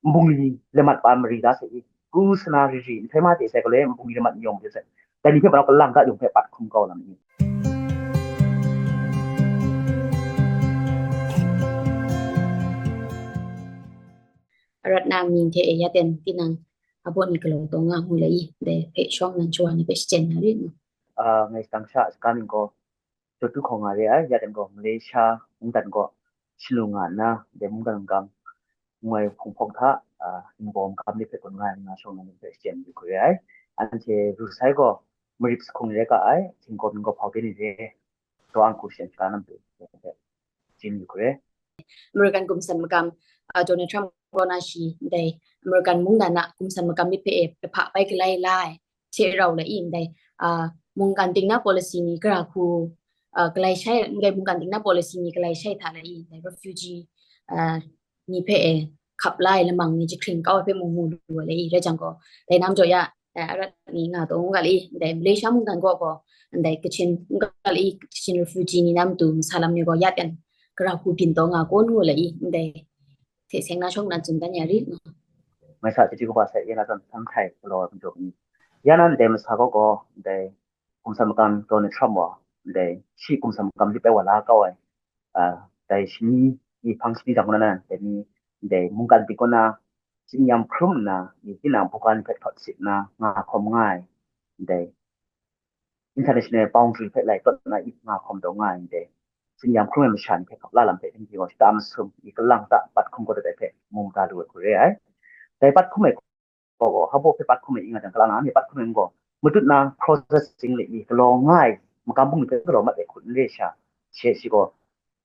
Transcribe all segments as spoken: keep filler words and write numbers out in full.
nbungli lamat pa mari da sai i, kru sana riri, nhtoi ma te sai galoi nbungli lamat yawng de sai, dai ni hpe manau kalang ga yung hpe pat hkum kau lam i. Arat na mying hte e ya ten tinang abaw ni galaw taw nga mu lai i, dai hpe shawng nan shawa ni hpe shachyen na rit mu. Ngai sang sha saga mying gaw, Jawtu hkawng nga re ai, ya ten gaw Malaysia mungdan gaw shalu nga nna, dai mungdan gang ngoi hpung hpawng hta, ningbaw makam ni hpe gun nga ai, nga shawng na ni hpe shachyen yu hku re ai. Anhte ru sai gaw, marip jahkung ni rai ga ai, htinggaw mying gaw hpau kya ni re, daw ang hku shachyen shaga na matu jin yu hku re. American gumsan makam, uh, Donald Trump gaw na shi, dai American mungdan a gumsan makam myit hpe e, hpa bai galai la ai hte rau lai i, ndai, uh, mungkan ting na policy ni gara hku, uh, galai shai, ndai mungkan ting na policy ni galai shai hta lai i, ndai refugee, uh, ni hpe e hkap la ai lamang ni jahkring kau ai hpe mung mu lu ai lai i, rai jang gaw, dai nam jaw ya, dai arat ni nga taw ngu ga lai i, ndai Malaysia mungdan gaw gaw, ndai Kachin ngu ga lai i, Kachin refugee ni na matu masa lam ni gaw ya ten gara hku byin taw nga kun ngu lai i, ndai hte seng na shawng nan tsun dan ya rit. Mai sa chyeju kaba sai, ya na zawn hkrai galaw ai majaw ni, ya na ndai masa gaw gaw, ndai gumsa makam Donald Trump wa, ndai shi gumsa makam di pai wa la kau ai, dai shani, i hpang shani jang na, dai ni, ndai mungkan ting kaw na, tsin yam hkrum nna, i tinang buga ni hpe htawt sit nna nga hkawm nga ai, ndai international boundary hpe lai tawn nna i nga hkawm taw nga ai, ndai tsin yam hkrum ai masha ni hpe hkap la lam hpe, anhte gaw shata masum i kalang ta pat hkum kau dat ai hpe mu mada lu ai hku re ai. Dai pat hkum ai gaw, gaw, hpa baw hpe pat hkum ai i nga jang, kalang na ni pat hkum ai gaw, matut na processing le i galaw nga ai, makam bung ni hpe galaw mat ai hku n re sha, she shi gaw,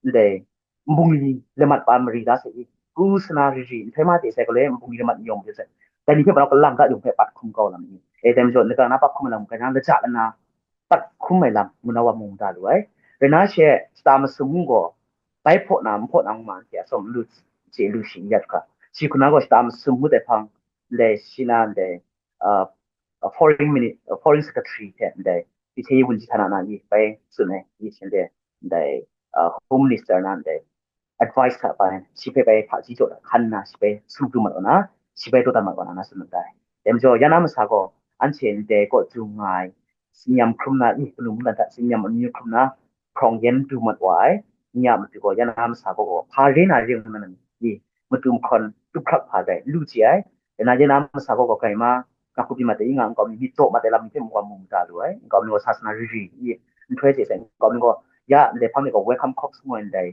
ndai nbungli lamat pa mari da sai i, kru sana riri, nhtoi ma te sai galoi nbungli lamat yawng de sai, dai ni hpe manau kalang ga yung hpe pat hkum kau lam i. E, dai majaw, lagaw na pat hkum ai lam, gaw na laja lana pat hkum ai lam, ngu na wa mu mada lu ai. Rai na she, shata masum ngu gaw, bai hpaw na, nhpaw na ngu ma, anhte atsawm lu, chye lu shi n ya hkra. Shi hku na gaw shata masum ngut ai hpang, ndai shi na ndai, uh, foreign mini-, foreign secretary hte ndai, ပြည်ထဲရေးဝန်ကြီးဌာန na i bai tsun ai, i shin de, ndai, uh, home minister na ndai advice hta bai, shi hpe bai hpaji jaw hkan nna, shi bai sum du mat wa na, shi bai daw dan mat wa na, na tsun mat ai. Dai majaw, ya na masa gaw, anhte ndai kaw dung nga ai, tsin yam hkrum na i, kanu mungdan hta tsin yam amyu hkrum na, hprawng yen du mat wa ai, ni a matu gaw, ya na masa gaw gaw, hpa re na re ngu na i, matu mahkawn tup hkrak hpa dai, lu chye ai, dai na ya na masa gaw gaw, grai ma, nga hku byin mat ai, i nga nkau mi myit daw mat ai lam ni hte mung gaw mu mada lu ai, nkau mi gaw sa sana riri i, nhtoi hte sai, nkau mi gaw, ya ndai hpang de gaw welcome corps ngu ai ndai,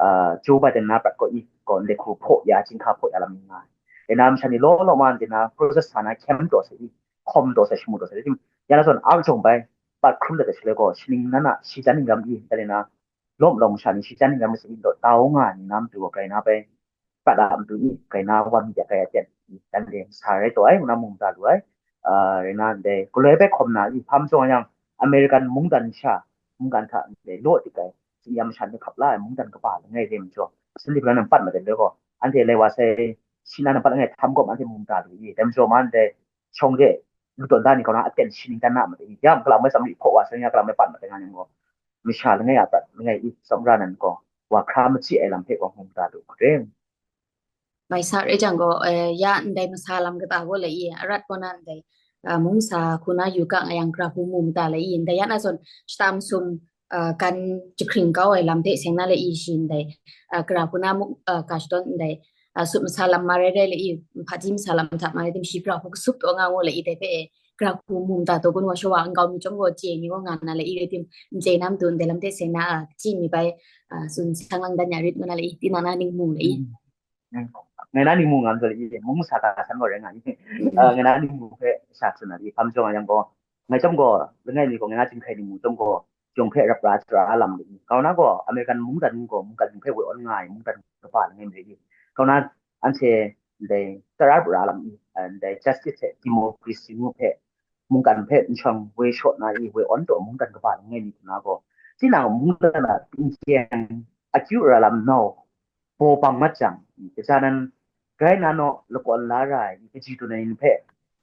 uh, Joe Biden na prat gaw i gaw ndai hku hpaw ya, chyinghka hpaw ya lam ni nga ai. Dai na masha ni law law ma ndai na process sa na hkyem taw sai i, hkawm taw sai, shamu taw sai, tim, ya na zawn a jawng bai, pat hkrum dat ai shaloi gaw, shaning nan a shi jan ning ram i, dai na, lawm lawng masha ni shi jan ning ram sai i, daw tau nga ai ni na matu gaw, grai na bai, prat a matu i, grai na wa mi de grai aten i, dan de sa rai taw ai, ngu na mu mada lu ai. Uh, rai na ndai, galoi bai hkawm na i, hpa majaw yang, American mungdan sha, mungkan hta ndai law dik ai, tsin yam masha ni hkap la ai mungdan kaba langai re majaw, Assembly hpe nan pat mat ai loi gaw, anhte lai wa sai, shi na nan pat langai htam gaw, anhte mu mada lu i, dai majaw ma ndai, shawng de lu tawn da ni gaw na aten shi ning dan na mat ai, ya, kalam mai tsam li hpaw wa sai, ya, kalam mai pat mat ai nga ni gaw, masha langai a prat langai i tsawm ra nan gaw, wa hkra machyi ai lam hpe gaw mu mada lu hkrit. Mai sa re jang gaw, eh, ya ndai masa lam kata gaw lai i, arat kaw na ndai, ah, mungsa hku na yu ga nga yang, gara hku mu mada lai i, ndai ya na zawn, shata masum, ah, kan jahkring kau ai lam hte seng na lai i shi ndai, ah, gara hku na mu, ah, ga shadawn ndai, ah, sut masa lam ma rai rai lai i, hpaji masa lam hta ma rai tim shi gara hku kasup taw nga ngu lai i, dai hpe e, gara hku mu mada taw gun wa shawa nkau mi chyawm gaw chye ni gaw nga na lai i, rai tim, n chye na matu ndai lam hte seng na, ah, chyi mi bai, ah, tsun sang lang dan ya rit ngu na lai i, tinang na ning mu lai i. Ngai na ning mu nga ndai i, mungsa ga san gaw rai nga i. Ah, ngai na ning mu hpe sha tsun na i, hpa majaw yang gaw, ngai chyawm gaw, langai mi gaw ngai na chyinghkai ning mu chyawm gaw, yawng hpe rap ra, chara lam de i. Kau na gaw, American mungdan gaw, mungkan hpe woi awn nga ai, mungdan kaba langai mi de i. Kau na, anhte ndai, tara ra lam i, ndai justice hte democracy ngu hpe, mungkan hpe nshawng woi shaw na i, woi awn taw mungdan kaba langai mi hku na gaw, tinang mungdan a tingkyeng akyu ra lam nau, baw bang mat jang, kaja nan, grai na naw lakawn la ra ai, kaji dun ai ni hpe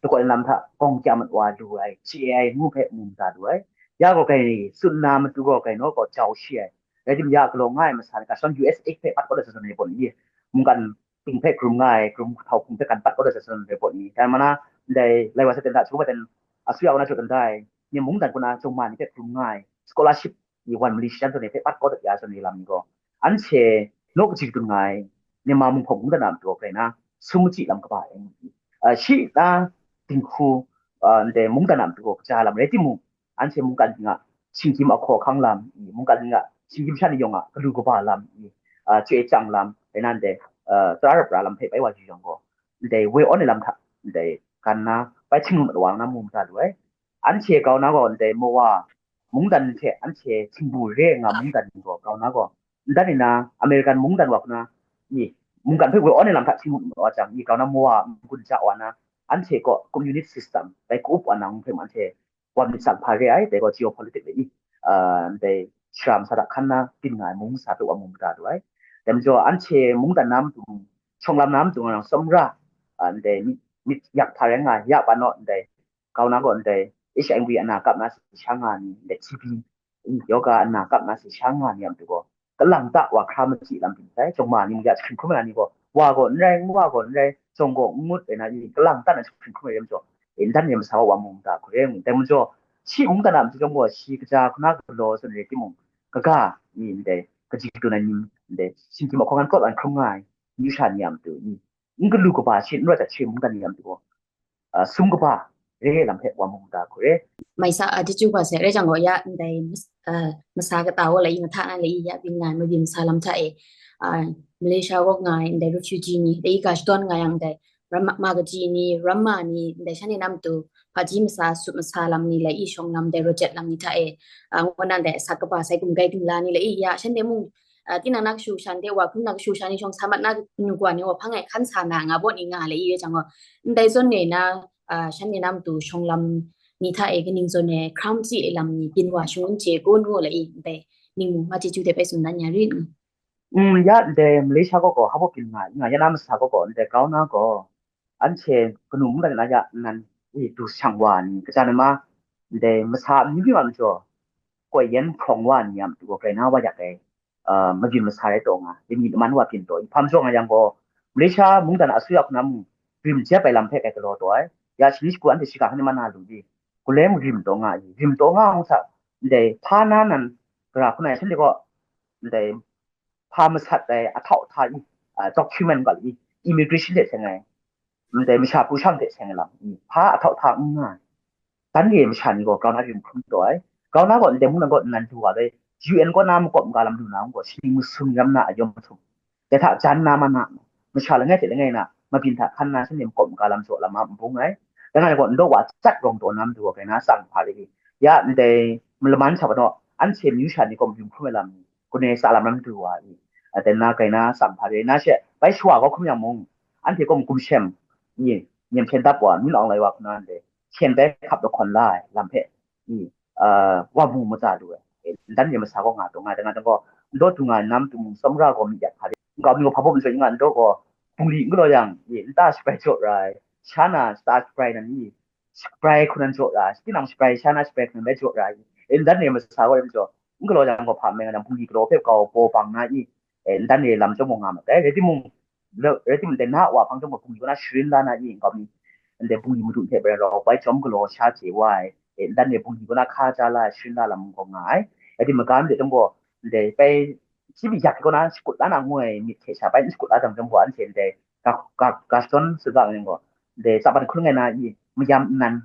lakawn lam hta gawng kya mat wa lu ai, chye ai ngu hpe mu mada lu ai. Ya gaw grai, tsun na matu gaw grai naw gaw jau shi ai. Rai tim, ya galaw nga ai masa ni, ga shadawn U S A hpe pat kawt ai zawn zawn ni gaw, mungkan ting hpe hkrum nga ai, hkrum htau hkrum hpe kan pat kau dat ai zawn rai pawt ni, dan mana, ndai lai wa sa ten hta, chu wa ten, a suya wa na jaw ten dai, ni mungdan kuna jawng ma ni hpe hkrum nga ai, scholarship ni wan Malaysia zawn ni hpe pat kau dat ya zawn ni lam ni gaw, anhte naw kaji dun nga ai, Myanmar mung hpawng mungdan a matu gaw, grai na, sum machyi lam kaba ai, a, shi na dinghku, a, ndai mungdan a matu gaw kaja lam rai timung, anhte mungkan ting a shinggyim ahkaw ahkang lam i, mungkan ting a shinggyim sha ni yawng a galu kaba lam i, a, chye chyang lam, rai nan dai, a, tara rap ra lam hpe bai wa yu yang gaw, ndai woi awn ai lam hta, ndai gan na bai htingnu mat wa na mu mada lu ai. Anhte grau na gaw, ndai mawa mungdan hte anhte htingbu re nga mungdan ni gaw, grau na gaw, ndan ni na, American mungdan wa hkuna, i, mungkan hpe woi awn ai lam hta htingnu mat wa jang, i, grau na mawa n-gun ja wa na, anhte kaw communist system bai ka-up wa na, ngu hpe mung anhte wa myit tsang hpa re ai, dai gaw geopolitic le i, a, ndai shara masa hta hkan na byin nga ai mung masa hpe wa mu mada lu ai. Dai majaw, anhte mungdan na matu mung, shawng lam na matu mung, tsawmra, a, ndai myit, myit yak hpa rai nga ai, ya pa naw ndai, grau na gaw ndai H I V ana kap na si sha nga ni, ndai T B, yoga ana kap na si sha nga ni a matu gaw, kalang ta wa hkra machyi lam byin sai, jawng ma ni mung ya jahkring hkrum ai ni gaw, wa gaw n rai, nwa gaw n rai, jawng gaw n ngut ai na, i, kalang ta na jahkring hkrum ai rai majaw, e, ndan ni masa wa mu mada hku re, dai majaw, shi mungdan a matu chyawm gaw, shi kaja hkuna galaw zawn rai timung, kaga, i, ndai, kaji kadun ai ni, ndai, shinggyim ahkaw ahkang kawt ai hkrum nga ai, masha ni a matu, i, n galu kaba shi n rawt ai hte mungdan ni a matu gaw, a, sum kaba re ai lam hpe wa mu mada hku re. Mai sa, a, dachyum ga sai rai jang gaw, ya ndai mas-, a, masa kata gaw lai i, mahta na lai i, ya byin nga ai mabyin masa lam hta e, a, Malaysia kaw nga ai ndai refugee ni, lai i ga shadawn nga yang ndai ramma, ma kaji ni, ramma ni, ndai shanhte na matu hpaji masa, sut masa lam ni, lai i shawng lam, ndai rojek lam ni hta e, a, ngu na ndai asak kaba sai gumgai dingla ni, lai i ya shanhte mung, a, tinang na kashu shan de wa, hkum na kashu shan ni shawng sa mat na nu gwa ni wa hpang e hkan sa na nga baw ni nga lai i, rai jang gaw, ndai zawn e na, a, shanhte na matu shawng lam ni hta e kaning zawn e hkra machyi ai lam ni byin wa shangun chye kun ngu lai i, ndai ning mung ma chyeju de bai tsun dan ya rit ni. Mm, ya ndai Malaysia gaw gaw, hpa baw byin nga, nga ya na masa gaw gaw, ndai grau na gaw, anhte kanu mungdan na ya nnan, i, du shang wa ni, kaja na ma, ndai masa amyu myu a majaw, koi yan hprawng wa ni a matu gaw, grai na wa yak ai, a, mabyin masa rai taw nga, lani laman wa byin taw, i, hpa majaw nga yang gaw, Malaysia mungdan a asuya hku na mung, rim jep ai lam hpe kai galaw taw ai, ya shani shagu anhte shiga hkan ni ma na lu i, gulai mung rim taw nga i, rim taw nga ngu sa, ndai hpa na nan gara hku na ai, shanhte gaw, ndai hpa masat ai ahtau hta i, a, document ga i, immigration hte seng ai, ndai masha pru shang hte seng ai lam i, hpa ahtau hta n nga ai. Dan re ai masha ni gaw grau na rim hkrum taw ai. Grau na gaw ndai mungdan gaw nnan du wa dai, U N kaw na makawp maga lam lu na gaw, shaning masum ram na a yawm htum, dai hta jan na ma na, masha langai hte langai na mabyin hta hkan na shanhte makawp maga lam jaw lam a n bung ai. Dai nga gaw, ndaw wa chyat rawng taw na matu gaw, grai na tsang hpa re i, ya ndai malaman sha panaw, anhte myu sha ni gaw mayu hkrum ai lam ni, gun e tsa lam ram du wa i, a, dan na grai na tsang hpa re na she, bai shawa kau hkrum yang mung, anhte gaw magum shem i, nyem hpyen dap wa, myin awng lai wa hku na ndai hpyen bai hkap lahkawn la ai lam hpe i, a, wa mu mada lu ai. E, ndan re masa gaw nga taw nga, dai nga jang gaw, ndaw du nga na matu mung, tsawmra gaw myit yak hpa re, nkau mi gaw hpa baw majaw i nga, ndaw gaw bungli n galaw yang i, nta shabrai jaw ra ai, sha na shata shabrai nan i, shabrai hku nan jaw ra ai, tinang shabrai, sha na shabrai hku nan bai jaw ra ai, e, ndan re masa gaw rai majaw, n galaw yang gaw hpa n rai nga jang, bungli galaw hpe kau baw bang na i, e, ndan re lam chyawm gaw nga mat ai, rai timung, rai timung, ndai na a wa hpang chyawm gaw bungli kaw na sharin la na i, nkau mi, ndai bungli madu hte bai rau bai chyawm galaw sha chye wa ai, e, ndan re bungli kaw na hka ja la ai, sharin la lam gaw nga ai, rai timung, magam de chyawm gaw, ndai bai, shi mi yak kaw na shakut la na ngu ai myit hte sha bai n shakut la jang chyawm gaw, anhte ndai ga, ga, ga shadawn saga nga yang gaw, ndai tsapan hkun rai na i, mayam nnan,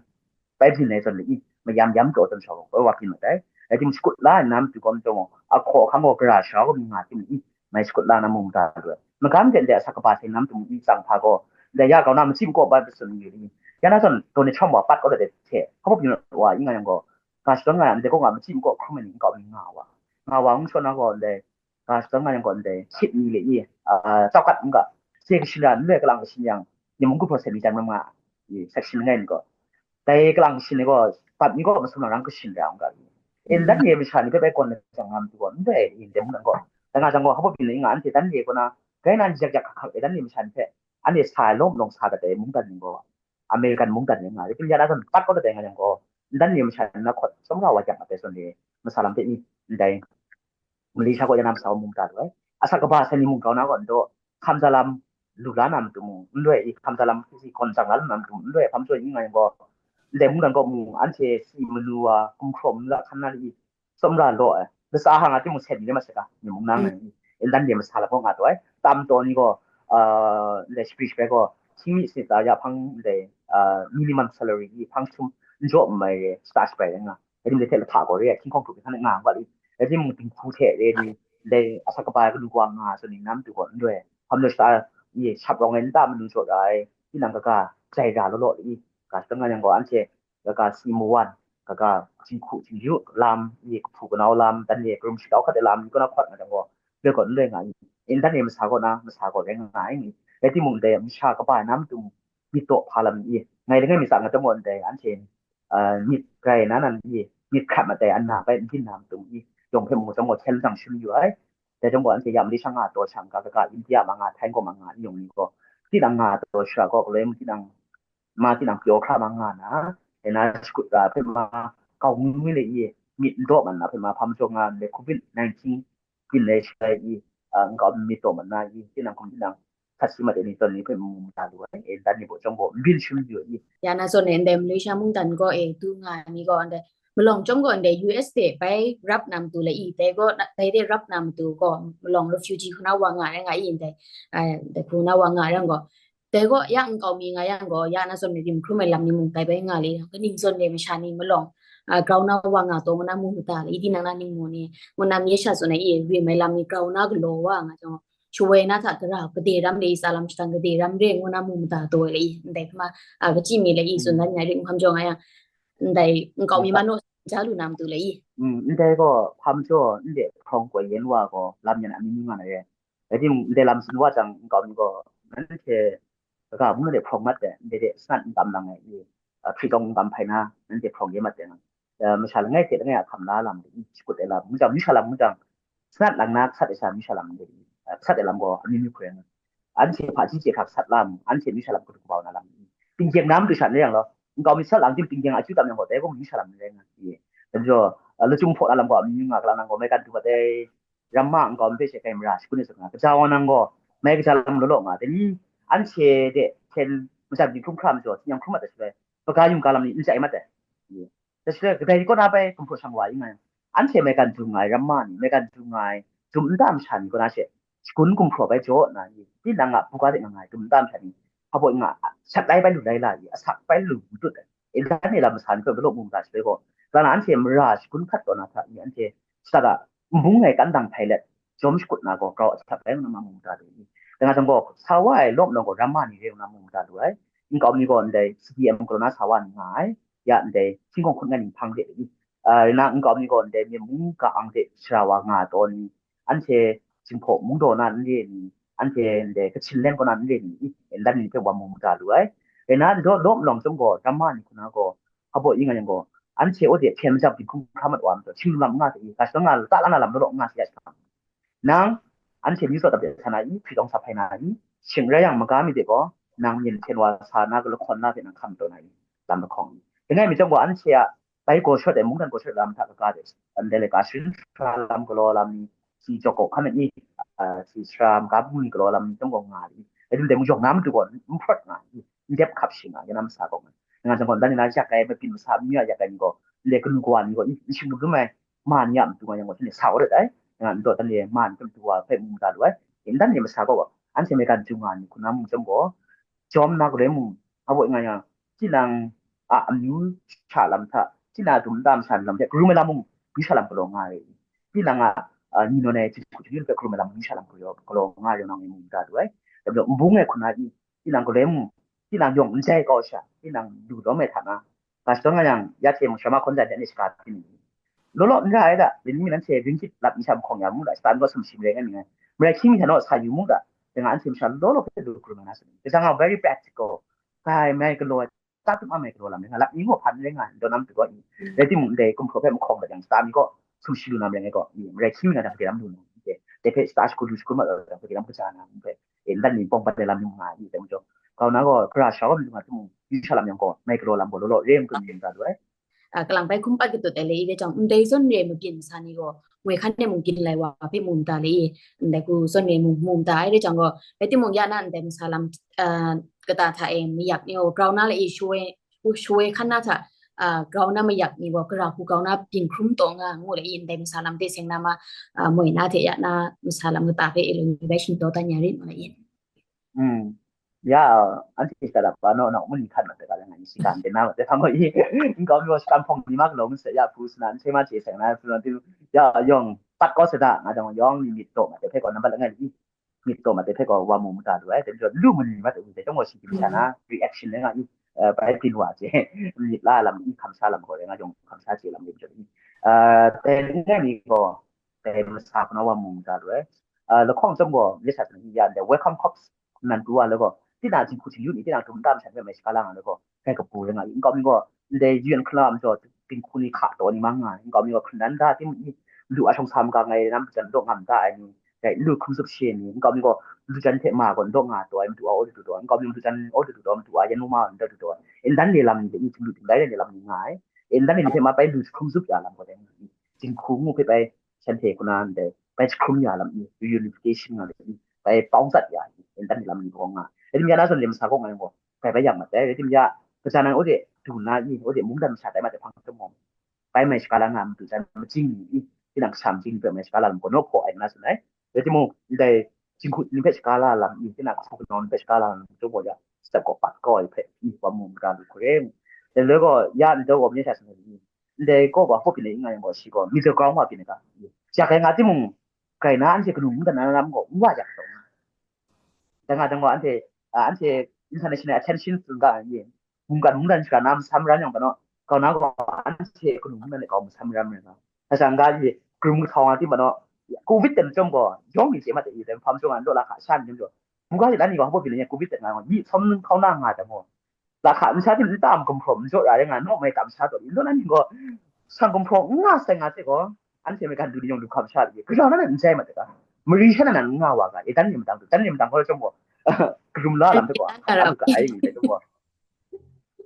bai byin ai zawn le i, mayam yam taw zawn shawng gaw, wa byin mat ai. Rai timung, shakut la ai na matu gaw, matu gaw, ahkaw ahkang gaw gara sara gaw mi nga tim i, mai shakut la na mu mada lu ai. Magam de ndai asak kaba sai na matu i tsang hpa gaw, ndai ya grau na machyi makaw bai bai tsun yu i, ya na zawn Donald Trump wa pat kau dat ai hte, hpa baw byin wa i nga yang gaw, ga shadawn nga yang, ndai kaw nga machyi makaw hkrum ai ni nkau mi nga wa. Nga wa n shaw na gaw, ndai ga shadawn nga yang gaw, ndai hkyit ni le i, a, tsaw kat n ga, se kashin ra n loi kalang kashin yang, ni mung gu pawt sai mi jan ram nga, i, section langai ni gaw, dai kalang kashin ni gaw, bat ni gaw masum lang rang kashin ra n ga, e, ndan re masha ni hpe bai gawn jang nga matu gaw, ndai, i, ndai mungdan gaw, dai nga jang gaw, hpa baw byin nga, anhte dan re kaw na, grai na yak yak hkak hkak e dan re masha ni hpe, anhte sa ai lawm lawng sa dat ai mungdan ni gaw, American mungdan ni nga, rai timung ya na zawn pat kau dat ai nga yang gaw, ndan re masha ni na hkawt tsawmra wa yak mat ai zawn re, masa lam hte ni, ndai, Malaysia kaw ya na masa wa mu mada lu ai. Asak kaba sai ni mung grau na gaw, ndaw, hkam ja lam, lu la na matu mung, n loi i hkam da lam si gawn zang la lu na matu mung, n loi hpa majaw i nga yang gaw, ndai mungdan gaw mung, anhte si manu wa, gumhpraw manu la hkan na li i, tsawmra law ai, latsa hang a timung seng ni rai mat saga, ni mung nang nang i, indan de masa lam gaw nga taw ai, tam taw ni gaw, ah, ndai shapri shabai gaw, hkying mi sinit tsa ya hpang ndai, ah, minimum salary i hpang jahtum n jaw n mai re, sata shabai rai nga, rai tim de hte lahpa gaw re ai, hkying hkawng hkrup hkan nga nga li, rai timung dinghku hte re ni, ndai asak kaba ai kanu kawa nga tsun ni na matu gaw n loi, hpa majaw shata i shap rawng ai nta manu jaw ra ai, tinang kaga jai ra law law li, ga shadawn nga yang gaw, anhte kaga si mawan, kaga jinghku jingyu lam, i kahpu kanau lam, dan e karum shakau hkat ai lam, ni kaw na hkawt nga jang gaw, loi gaw n loi nga i, indan e masa kaw na, masa gaw rai nga ai ni, rai timung, ndai masha kaba ai na matu mung, myit daw hpa lam ni i, ngai langai mi tsang nga jang gaw, ndai anhte, ah, myit rai na nan i, myit hkrat mat ai, an na bai n byin na matu mung i, yawng hpe mung jang gaw hkyen jang shim yu ai. Dai jang gaw, anhte ya mali shang nga taw shang, ga kaga India ma nga, Thai gaw ma nga, i yawng ni gaw, tinang nga taw shara gaw, galoi mung tinang ma tinang pyaw hkra ma nga na, e na shakut ra hpe ma, kau ngwi le i, myit n daw man na hpe ma, hpa majaw nga le, covid nineteen byin ai shaloi i, a, nkau myit daw man na i, tinang hkum tinang hkat si mat ai ni tawn ni hpe mu mada lu ai, e, dan ni baw chyawm gaw n byin shim yu i. Ya na zawn e ndai Malaysia mungdan gaw e du nga ai ni gaw ndai malawng chyawm gaw ndai U S de bai rap na matu le i, dai gaw na, dai de rap na matu gaw malawng refugee hku na wa nga ai nga i ndai, a, dai hku na wa nga ai gaw, dai gaw ya nkau mi nga yang gaw, ya na zawn e rim hkrum ai lam ni mung tai bai nga le, kaning zawn e masha ni malawng, a, grau na wa nga taw ngu na mu mada le, i tinang na ning mu ni, ngu na mi sha zawn e i rim ai lam ni grau na galaw wa nga jang, shawoi na hta gara, gade ram le i, tsa lam shatang gade ram re ngu na mu mada taw ai le i, ndai hkama, a, kaji mi le i, tsun dan nya ring hkam jaw nga yang, ndai nkau mi ma naw ja lu na matu le i. Mm, ndai gaw, hpa majaw, ndai hprawng koi yen wa gaw, lam yan a mi mi nga na re. Rai timung, ndai lam tsun wa jang, nkau mi gaw, nanhte, kaga mung de hprawng mat de, ndai de sanat n kam lang ai i, a, hpri tawng n kam hpai na, nanhte hprawng ye mat de nga. A, masha langai hte langai a hkam la lam, i shakut ai lam, mung jang, masha lam mung jang, sanat lang na, sat ai sha, masha lam de, a, sat ai lam gaw, a mi mi hkoi nga. Anhte hpaji chye hkra sat lam, anhte masha lam kadu kabau na lam, i. Pinggyeng na matu sha n rai yang law, nkau mi sat lang ting pinggyeng akyu tam yang gaw, dai gaw masha lam n rai nga, i. Dan jaw, a, lachyum hpaw na lam gaw, a mi mi nga, kalang nang gaw, mai kan du mat ai, ramma nkau mi hpe she kai mara shagun ai zawn nga, kaja wa nang gaw, mai kaja lam law law nga, dai ni, anhte de hten majan ni hkrum hkra majaw, tsin-yam hkrum mat ai shaloi, kaga yungga lam ni n chye mat ai. Dai shaloi, kadai kaw na bai gumhpraw shang wa i nga yang, anhte maigan du nga ai ramma ni, maigan du nga ai dum nta masha ni kaw na she, shagun gumhpraw bai jaw nna ni, tinang a buga de nga nga ai dum nta masha ni, hpa baw nga, shat lai bai lu lai la i, asak bai lu matut ai, indan e lam masa ni hpe malaw mu mada shaloi gaw, kalang na anhte mara shagun hkat taw na hta ni, anhte shata nbung ai kan dang hpai let, jawm shakut na gaw, grau a sat rai ngu na ma mu mada lu i. Dai nga jang gaw, sa wa ai lawm lawng gaw, ramma ni re ngu na mu mada lu ai. Nkau mi gaw ndai C D M galaw na sa wa ni nga ai, ya ndai hkying hkawng hkut ngai ni hpang de i. A, rai na nkau mi gaw ndai myen mung ka ang de shara wa nga taw ni, anhte Jinghpaw mungdaw na n re ni, anhte ndai Kachin leng kaw na n re ni, i, ndan ni hpe wa mu mada lu ai. Rai na, lawm lawm lawng chyawm gaw, ramma ni hku na gaw, hpa baw i nga yang gaw, anhte aw de hpyen majap dinghku hkra mat wa majaw, shing lam nga hte i, ga shadawn nga, lata la na lam law law nga sa ya shang. Nang, anhte myu tsaw dap de sa na i, hpri tawng sa hpai na i, shing rai yang maga mi de gaw, nang myen hten wa sa na, lahkawn na hte nang hkam taw na i, lam lahkawng i. Langai mi chyawm gaw, anhte a bai gaw shawt ai, mungdan gaw shawt ai lam hta kaga de, ndai laika sharin sara lam galaw lam ni, si jaw kau hkan ai i, a, si sara maga bungli galaw lam ni chyawm gaw nga ai i. Rai timung, dai mung yawng na matu gaw n hprawt nga ai i, n dep hkap shing nga ai, ya na masa gaw nga. Nga jang gaw, dan ni na yak ai, mabyin masa myu a yak ai ni gaw, ndai kanu kawa ni gaw, n shing lum lum ai, ma ni a matu nga yang gaw, shanhte sa wa rawt ai. Nga n daw dan e, ma ni hpe matu wa hpe mu mada lu ai. Ndan ni masa gaw, anhte maigan du nga ni hku na mung chyawm gaw, jawm na galoi mung, a baw nga yang, tinang a amyu sha lam hta, tinang a dum nta masha ni lam hte, karum ai lam mung, amyu sha lam galaw nga ai. Tinang a, a, ni nawn ai, hku hku hpe karum ai lam, amyu sha lam galaw, galaw nga ai, yawng nang e mu mada lu ai. Dai majaw, nbung ai hku na i, tinang galoi mung, tinang yawng n jai kau sha, tinang lu lawm ai hta na, ga shadawn nga yang, ya hte mung, shama hkawn jai hte ane shaga hpyi ni, law law n ra ai da, rai nme nanhte ringgit lat mi sha mahkawng ya mu da, shata n gaw sumshi marai nga mi ai, marai hkying mi hta naw sa yu mu da, dai nga anhte masha law law hpe lu hkrum ai na sa ni, kaja nga very practical, grai mai galaw ai, ta tup a mai galaw lam rai nga, lap mi gaw hpan rai nga, n daw na matu gaw i, rai timung, ndai gumhpraw hpe mahkawng dat yang, shata mi gaw sumshi lu na marai ngai gaw i, marai hkying mi na jang hpe lam lu na, dai hpe shata shagu lu shagu mat ai jang hpe lam kaja na, hpe, e, ndan ni pawng pat ai lam ni nga i, dai majaw, grau na gaw, gara sha gaw matu nga timung, yu sha lam yang gaw, mai galaw lam gaw law law re n krum yu mada lu ai. a, kalang bai hkum pat katut ai le i rai jang, ndai zawn re mabyin masa ni gaw, moi hkan e mung gin lai wa hpe mu mada le i, ndai hku zawn re mu, mu mada ai rai jang gaw, rai timung ya na ndai masa lam, a, kata hta e mayak ni gaw, grau na le i, shawoi, shawoi hkan na hta, a, grau na mayak ni gaw, gara hku grau na byin hkrum taw nga ngu le i, ndai masa lam de seng na ma, a, moi na hte ya na masa lam kata hpe e lu ni bai shingtaw dan ya rit mu le i. Mm. Ya, anhte shada pa no no muni hkan ma tega nga ni sikan de na de hpang i. Nkau mi sikan phong ni mak long se ya pu sna se ma che seng na su na tu ya yong pat ko se da nga dong yong ni mit to ma te pe ko number nga ni. Mit to ma te pe ko wa mu mu ta du ai. Te jo lu mu ni ma te te jong wa si ki sa na reaction le nga i. Eh, bai pin wa che. Mit la lam i kham sa lam ko le nga jong kham sa che lam de jo i. Eh, te nga ni ko te ma sa ko na wa mu mu ta du ai. Eh, la khong jong ko le sa ni ya de welcome corps nan pru wa le gaw, tinang jinghku htingnu ni, tinang htum tam shan hpe mai shaga lang ai gaw, kai kapu rai nga i. Nkau mi gaw, ndai U N hkala majaw, dinghku ni hka taw ni mang nga ai. Nkau mi gaw, hkrunan da tim i, lu a shawng sa maga ngai lam jan daw ngam da ai ni, dai lu hkrum zup she ni, nkau mi gaw, lu jan hte ma gaw, daw nga taw ai, madu a aw du taw ai, nkau mi lu jan aw du taw ai, madu a yan ma daw du taw ai. Indan le lam ni, i lu tingdai le lam ni nga ai. Indan le ni hte ma bai lu hkrum zup ya lam gaw, dai nga i. Jinghku ngu hpe bai, shanhte kuna ndai, bai jahkrum ya lam i, reunification nga lam i, bai pawng zat ya i, indan lam ni gaw nga. Rai tim ya na zawn lim sa gaw ngai gaw, bai bai yang mat dai, rai tim ya, kaja nan ode du na i, ode mungdan masha tai ma te hpang chyawm gaw, bai mai shaga la nga matu jan majing ni i, tinang kasa majing ni hpe mai shaga la lam gaw naw hpaw ai na zawn ai. Rai timung, ndai jinghku ni hpe shaga la lam i, tinang hku kanaw ni hpe shaga la lam chyawm gaw ya, step gaw pat kau ai hpe i, wa mu mara lu hku re. Dai loi gaw, ya ndai gaw myen sha sa ni, ndai gaw gaw hpaw byin ai nga yang gaw, shi gaw middle ground wa byin ai ga, jak ai nga timung, grai na anhte kanu mungdan na lam gaw n wa jak taw nga. Dang nga dang gaw anhte, a, anhte international attention tsun ga ai, mungkan mungdan shara na masam ram yang panaw, kau na gaw anhte kanu mungdan de kau masam ram rai nga. Hta shang ga i, krum kahtau nga tim panaw, covid ten chyawm gaw, yawng ni chye mat de i, dai hpam chyawm nga, n daw la hka sha ni chyawm gaw, buga de lan ni gaw hpaw byin ai, covid ten nga gaw, yi hpam hkau na nga dang gaw, la hka masha tim n tam gumhpraw n jaw ra rai nga, naw mai tam sha taw, n daw na ni gaw, sang gumhpraw n nga sai nga hte gaw, anhte maigan du ni yawng du hkam sha de, gaja na n jai mat de ga, mari sha na nan n nga wa ga, e dan ni madang du, dan ni madang gaw chyawm gaw, karum la lam de gaw, hkam la lu ga ai ni de gaw.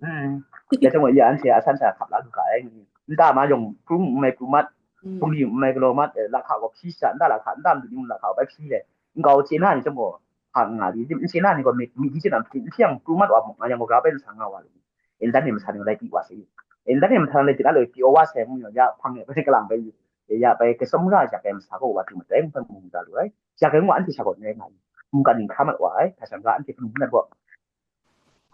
Hmm. Ya chyawm gaw, ya anhte a san sha hkap la lu ga ai ni. Nta ma yawng, pru n mai pru mat, pru li n mai galaw mat, eh, la hka gaw hpyi sha, nta la hka, nta madu ni mung la hka gaw bai hpyi le. Nkau chye na ni chyawm gaw, hpa n nga li, n chye na ni gaw, mi, mi di chye na, n hpyi yang pru mat wa mung, nga yang gaw, ga bai n sa nga wa li. Indan ni masa ni gaw lai pyi wa sai. Indan ni masa ni lai pyi na lo, pyi wa sai mung yaw, ya hpang e, bai kalang bai, ya bai, kasum ra jak ai masa gaw wa tu mateng hpe mung ga lu ai. Jak ai mung anhte sha gaw n rai nga li. Mungkan ni hkra mat wa ai, hta shang ga anhte hpung hpung gaw,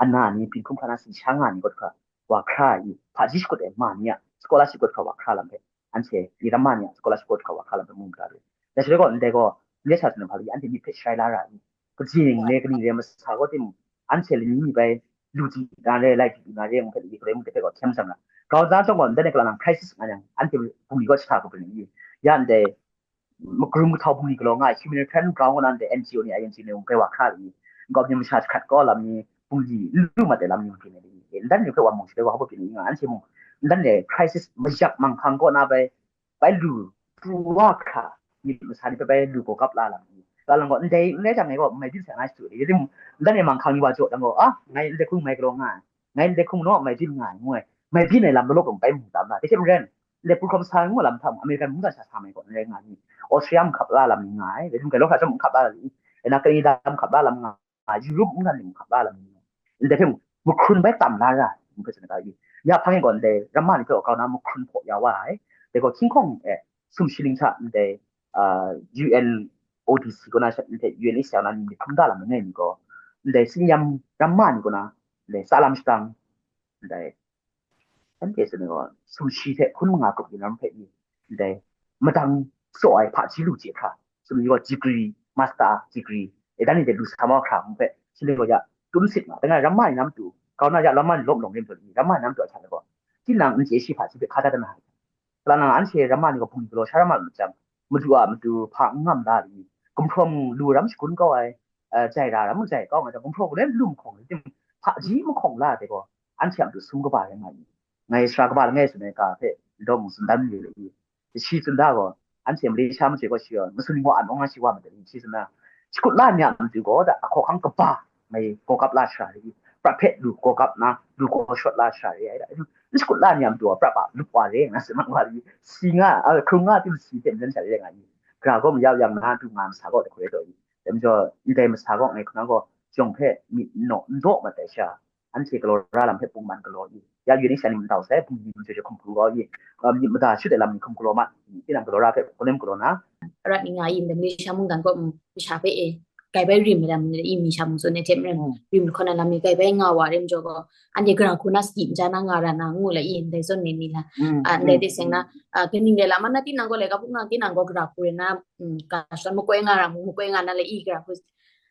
ana ni, hpinghkum hkra na, sing sha nga ni gaw hkra, wa hkra i, hpaji shakut ai ma ni a scholarship gaw hkra wa hkra lam hpe, anhte ni ramma ni a scholarship gaw hkra wa hkra lam hpe mu mara lu. Dai shaloi gaw, ndai gaw, ndai sha hte hpa lai, anhte myit hpe sharai la ra i, kaji ning le kaning re masa gaw timung, anhte lani mi bai, lu di na re, lai di na re, ngu hpe, lani galoi mung hte hpe gaw hkyem shang ra. Grau za chyawm gaw, ndai ni kalang nang crisis nga yang, anhte bungli gaw shata hkrup ai ni, ya ndai, makrum kahtau bungli galaw nga ai humanitarian ground kaw na ndai N G O ni, I N G O ni mung bai wa hkra ai ni, nkau mi masha jahkrat kau lam ni, bungli n lu mat ai lam ni mung byin ai ni, ndan ni hpe wa mung shi bai wa hpa byin ai nga, anhte mung ndan ni crisis mayak manghkang kaw na bai, bai lu pru wa hkra, myit masa ni hpe bai lu gaw kap la lam ni, ka lang gaw ndai n rai jang e gaw, mai byin sai nga shadu ai, rai timung, ndan ni manghkang ni wa jaw jang gaw, a, ngai ndai hkung mai galaw nga ai, ngai ndai hkung naw mai byin nga ai, ngu ai, mai byin ai lam law law gaw bai mu tam na, dai hte maren, ndai pru hkawm sa ngu lam hta mung, American mungdan sha sa mai gaw n rai nga ni, Austria mung hkap la lam ni nga ai, rai timung, galaw hkra chyawm mung hkap la lam ni, na Canada mung hkap la lam nga ai, Europe mungdan ni mung hkap la lam ni nga ai, ndai hpe mung, mahkrun bai tam la ra ai, ngu hpe tsun ai ga i, ya hpang e gaw ndai ramma ni hpe gaw grau na mahkrun hpaw ya wa ai, dai gaw hkying hkawng e sumshi ling hta ndai, a, U N O D C kaw na sha, ndai U N H C R na ni myit hkrum da lam langai mi gaw, ndai tsin yam ramma ni kaw na, ndai tsa lam shadang, ndai, anhte tsun ai gaw, sumshi hte hkun manga grup yin lam hpe i, ndai, madang tsaw ai hpaji lu chye hkra, sumshi gaw degree, master degree, e dan ni de lu sa mau hkra ngu hpe, sumshi gaw ya, tum sit nga, dai nga ramma ni na matu, grau na ya ramma ni lawm lawng rim tawn i, ramma ni na matu a hta gaw, tinang n chye shi hpaji hpe hka dat na ai. Kalang nang anhte ramma ni gaw bungli galaw sha ra ma lu jang, madu a matu hpa n ngam la li, gumhpraw mung lu ram shagun kau ai, eh, jai ra ram jai kau nga jang, gumhpraw gaw len lu mahkawng ai tim, hpaji mahkawng la ai hte gaw, anhte a matu sum kaba rai nga i. Ngai sara kaba langai tsun ai ga hpe, ndaw mung tsun dan mayu ai i. Shi tsun da gaw, anhte Malaysia machoi gaw shi gaw, masum ni gaw an awng a shi wa madat i, shi tsun da, shi hkut la ni a matu gaw, da, a hkawhkang kaba, mai gaw kap la shara rai i, prat hpe lu gaw kap na, lu gaw shawt la shara rai ai da. n shakut la ni a matu a, prat pa lup wa re nga, si mang wa li, si nga, a, hkrung nga tim si hte maren sha re nga i, gara gaw mayau yang na du nga masa gaw de hkoi taw i, dai majaw, ndai masa gaw ngai hkuna gaw, jawng hpe myit n naw, n daw mat ai sha, anhte galaw ra lam hpe pungman galaw i, ya yu ni sha ni mantau sai, bungli majaw jaw hkum hkru gaw i, a, myit mada shut ai lam ni hkum galaw mat, tinang galaw ra hpe hkawlem galaw na, rat ni nga i, ndai Malaysia mungdan kaw, mm, masha hpe e, kai bai rim ai lam ni, i mi sha mung tsun ai hte maren, mm, rim lahkawng na lam ni kai bai nga wa re majaw gaw, anhte gara hku na sadi n ja na nga ra na ngu la i, ndai zawn ni ni la, mm, a, ndai, mm, de seng na, a, kaning rai lam na, tinang gaw laika hpuk nga, tinang gaw gara hku rai na, mm, ga shadawn makoi nga ra mung, makoi nga na la i, gara hku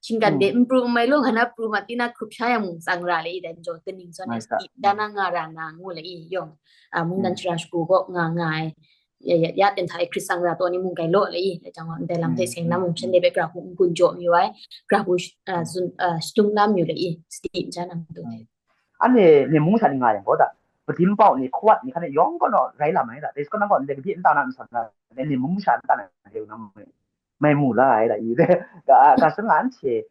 shinggan, mm, de n pru n mai law, nga na pru ma, tina hkrup sha yang mung tsang ra la i, dai majaw, kaning zawn ni, mai sa, sadi n ja na nga ra na ngu la i, yawng, a, mungdan, mm, shara shagu gaw nga nga ai. Ya, ya, ya, ten hta e hkrit tsang ra taw ni mung kai law la i, dai jang gaw, ndai lam hte, mm, seng na mung, mm, shanhte hpe gara hku n-gun jaw mayu ai, gara hku sh-, a, mm, zun, a, shadum la mayu la i, sadi n ja na matu hte. Mm. Anhte Myen mung sha ni nga yang gaw da, padim pau ni, hkawat ni, hkan e yawng gaw naw rai lam ai da, dai sa gaw nang gaw ndai gade nta na n san da, dai Myen mung sha nta na hte nang mai, mai mu la ai da i, ga, ga shadawn nga anhte,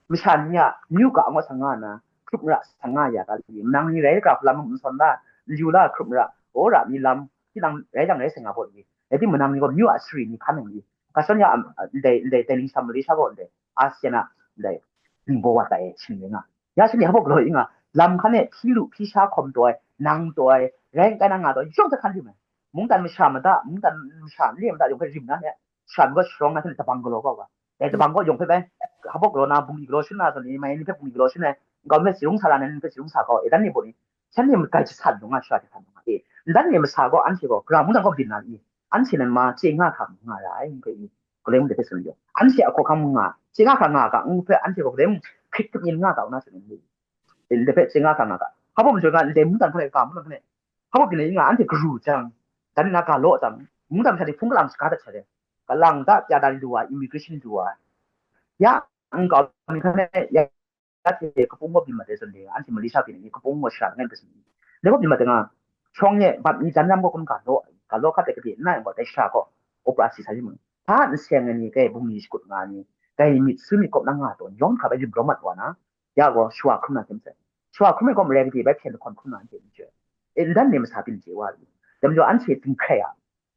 masha ni a myu ga angaw sa nga na, hkrup mara sa nga ya ga li, manang ni rai ga hku lam n sawn la, n yu la hkrup mara, o ra mi lam, tinang rai jang rai seng nga baw li, rai timung manang ni gaw myu a sari ni hkan nang li, ga shadawn ya, am, ndai, ndai, dai ningsam Malaysia gaw ndai, ASEAN a, ndai, ningbaw wat ai shing rai nga, ya shani hpa galaw i nga, lam hkan e hpyi lu hpyi sha hkawm taw ai, nang taw ai, rai n kai na nga taw ai, yawng hte hkan rim ai. Mungdan masha mada, mungdan masha n le mada yawng hpe rim na hte, sha mi gaw sharawng na hte dabang galaw kau ga. Dai dabang gaw yawng hpe bai, hpa galaw na, bungli galaw shin na zawn ni, mai ni hpe bungli galaw shin ai, nkau mi hpe tsi rung sa ra na ni hpe tsi rung sa kau, e dan ni baw ni, shanhte magai jasan lu nga, sha jasan lu nga, e, ndan ni masa gaw anhte gaw, gara mungdan kaw byin na i, anhte nan ma chye nga hkra nga ra ai, ngu hpe i, Galai mung de hpe tsun yu. Anhte a hkawhkam nga, chye nga hkra nga ga, ngu hpe anhte gaw galai mung hkrit hkrit yin nga ga, u na tsun yu. Ndai hpe chye nga hkra nga ga. Hpa baw majaw nga, ndai mungdan hkrai, ga mungdan hkrai, hpa baw byin ai nga, anhte garu jang, dan nna ga law jang, mungdan hkra ni hpung kalang shaga dat sha de, kalang da pya dan lu ai, immigration lu ai. Ya, nkau mi hkrai, ya, anhte kapung gaw byin mat ai zawn de, anhte Malaysia byin ai ni kapung gaw shara langai hpe tsun ai. Dai gaw byin mat ai nga, shawng e bat mi jan lam gaw kun ga law, ga law hkat ai gade n na yang gaw, dai shara gaw operasi sa yu mu. Hpa n seng ai ni, kai bungli shakut nga ai ni, kai myit su myit kawp na nga taw, yawng hkra bai rim rawm mat wa na, ya gaw shawa hkrum na hte masai. Shawa hkrum ai gaw marai gade bai hpyen lahkawn hkrum na anhte n chye. E, n dan ni masa byin chye wa ai. Dai majaw anhte dinghkrai a,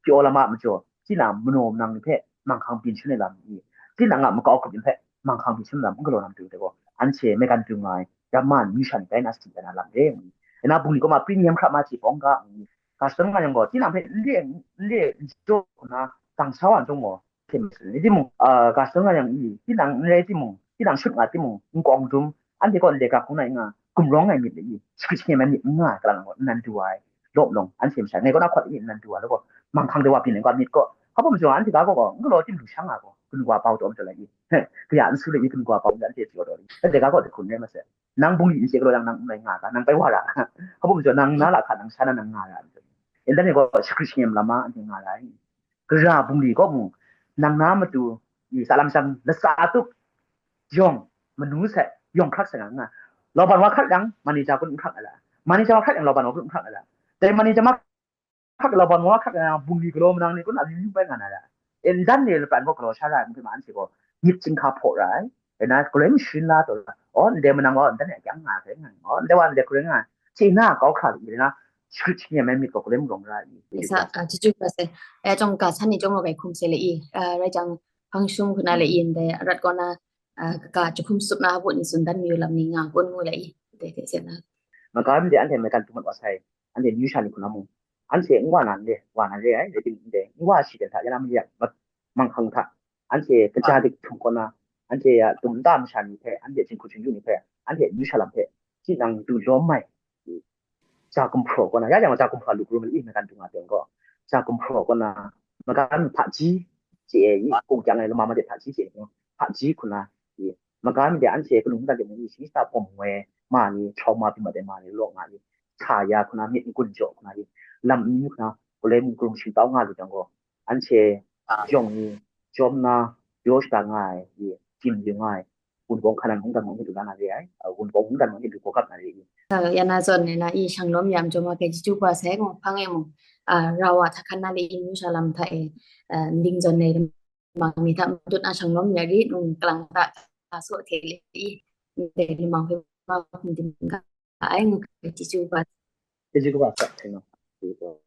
pyaw lam a majaw, tinang manaw manang ni hpe manghkang byin shangun ai lam ni, tinang a makau grup ni hpe manghkang byin shangun ai lam n galaw na matu dai gaw, anhte maigan dung nga ai, Yaman, Mishan, Dynasty, dai na lam re, ngu, dai na bungli kaw ma premium hkra ma chye bawng ga, ngu, ga shadawn nga yang gaw, tinang hpe n re, n re n jaw nna, dang sa wa n chyawm gaw, hte mung, rai timung, a, ga shadawn nga yang i, tinang n rai timung, tinang shut nga timung, n kawng dum, anhte gaw ndai ga hkung na i nga, gumrawng ai myit de i, shakrit shangyem ai myit n nga ai, kalang gaw nnan du ai, lawp nang, anhte masha, ngai kaw na hkawt i nnan du ai, law gaw, manghkang de wa byin ai gaw myit gaw, hpa baw majaw anhte ga gaw, n galaw tim lu shang nga gaw, kanu wa bau taw majaw lai i, he, kaya n su le i, kanu wa bau anhte jaw taw i, anhte ga gaw de hkun rai masai. Nang bungli n chye galaw yang nang n rai nga ga, nang bai wa ra, hpa baw majaw nang na la hka nang sha na nang nga ra, anhte. Ndan e gaw shakrit shangyem lam a, anhte nga ra ai. Gara bungli kaw mung, nang na matu, i, sa lam shang, latsa tup, yawng, manu sai, yawng hkrak sai nga, nga. Lauban wa hkrak yang, manager kun n hkrak ai la. Manager wa hkrak yang, lauban wa kun n hkrak ai la. Dai manager ma hkrak, lauban wa hkrak yang, bungli galaw manang ni kun a yu yu bai nga na ra. E, ndan ni lapran gaw galaw sha ra ai, ngu hpe ma anhte gaw, myit chyinghka hpaw ra ai. E, na, galoi mashin la taw ra. Aw, ndai manang wa, ndan ni a kyang nga ai, nga. Aw, ndai wa, ndai hkring nga ai. Chye na kau hkra lu, i, na, shakrit shangyem ai myit gaw galoi marawng ra ai. Sa, a, chyeju kaba sai. E, chyawm ga san ni chyawm gaw kai hkum sai le i. A, rai jang, hpang shum hku na le i, ndai arat kaw na, a, ka jahkum tsup na a baw ni tsun dan mayu lam ni nga kun ngu le i. Dai hte sai na. Maga mi de anhte maigan tu mat wa sai. Anhte New Shan ni hku na mung, anhte n wa na n re, wa na re ai, rai timung, ndai n wa shi ten hta, ya na mali a, ma-, manghkang hta, anhte kaja dik htung kaw na, anhte a tum nta masha ni hpe, anhte jinghku jinghku ni hpe, anhte New Shan lam hpe, tinang du lawm ai, ja gumhpraw kaw na, ya yang ja gumhpraw lu kru mali, maigan du nga pyen gaw, ja gumhpraw kaw na, maga mi hpaji chye ai, i, kung kyang ai lama ma de hpaji chye ai, hpaji hku na, i, maga mi de anhte kanu mungdan de mung i, shayi shata bawm woi ma ni, trauma byin mat ai ma ni, law nga i, sa ya hku na, myit n-gun jaw hku na, i, lam n hku na, galoi mung krung shingtau nga lu jang gaw, anhte yawng ni jawm na, pyaw shada nga ai, i, tim yu nga ai, wunpawng hkan nan mungdan mung hte du la na re ai, a, wunpawng mungdan mung hte du gaw gap na re i. A, ya na zawn e na i shang lawm ya majaw ma hpe chyeju kaba sai gaw, hpang e mung, a, rau wa hta hkan na le i, New Shan lam hta e, a, nding zawn e, mang mi hta matut na shang lawm ya rit, nung kalang hta, a, saw hte le i, ndai lamang hpe ma hkum dim ga ai, ngu hpe chyeju kaba Physical aspect, you know.